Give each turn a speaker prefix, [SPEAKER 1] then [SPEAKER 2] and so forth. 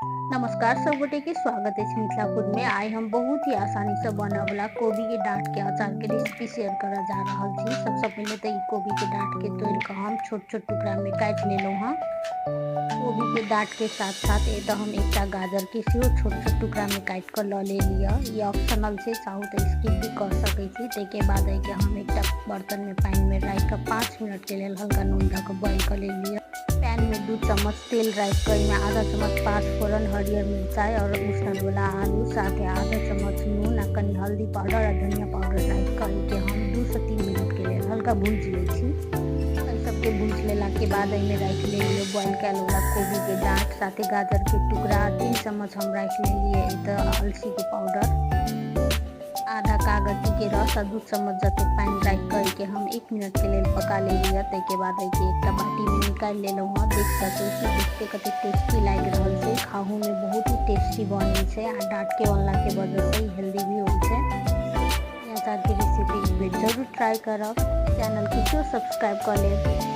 [SPEAKER 1] नमस्कार सब गोटे के स्वागत है मिथिला फूड में। आइ हम बहुत ही आसानी से बनय वाला कोबी के डाँट के अचार के रेसिपी शेयर करऽ जा रहल छी। सबसे पहिले तऽ ई कोबी के डाँट के तोड़ कऽ हम छोट छोट टुकड़ा में काटि लेलहुँ हँ। कोबी के डाँट के साथ साथ एतऽ हम एकटा गाजर के सेहो छोट छोट टुकड़ा में काटि कऽ लऽ लेलियै। ई ऑप्शनल छै, चाहू तऽ स्किप भी कऽ सकै छी। ताहिके बाद एहिके हम एकटा बर्तन में पानि में राखि कऽ 5 मिनट के लेल हल्का नून दऽ कऽ बॉयल कऽ लेलियै। पैन में 2 चम्मच तेल राखि कऽ एहिमे आधा चम्मच पाँचफोरन, हरियर मिरचाइ आओर उसनल वाला आलू, साथे आधा चम्मच नून आ कनि हल्दी पाउडर आ धनिया पाउडर राखि कऽ एहिके हम 2 से 3 मिनटके लेल हल्का भूजि लै छी। एहि सबके भूजि लेलाके बाद एहिमे राखि लेलियै बॉयल कयल वाला कोबीके डाँट, साथे गाजरके टुकड़ा। 3 चम्मच हम राखि लेलियै एतऽ अलसीके पाउडर, आधा कागतीके रस आ 2 चम्मच जते पानि राखि कऽ एहिके हम 1 मिनटके लेल पका लेलियै। ताहिके बाद एहिके एकटा बाटीमे निकालि लेलहुँ हँ। देख सकै छी, देखते कतेक टेस्टी लागि रहल छै। खाहूमे बहुत ही टेस्टी बनै छै आ डाँटके बनलाके वजहसँ ई हेल्दी भी होइ छै। ई अचारके रेसिपी एक बेर जरूर ट्राई करब। चैनलके सेहो सब्सक्राइब कऽ लेब।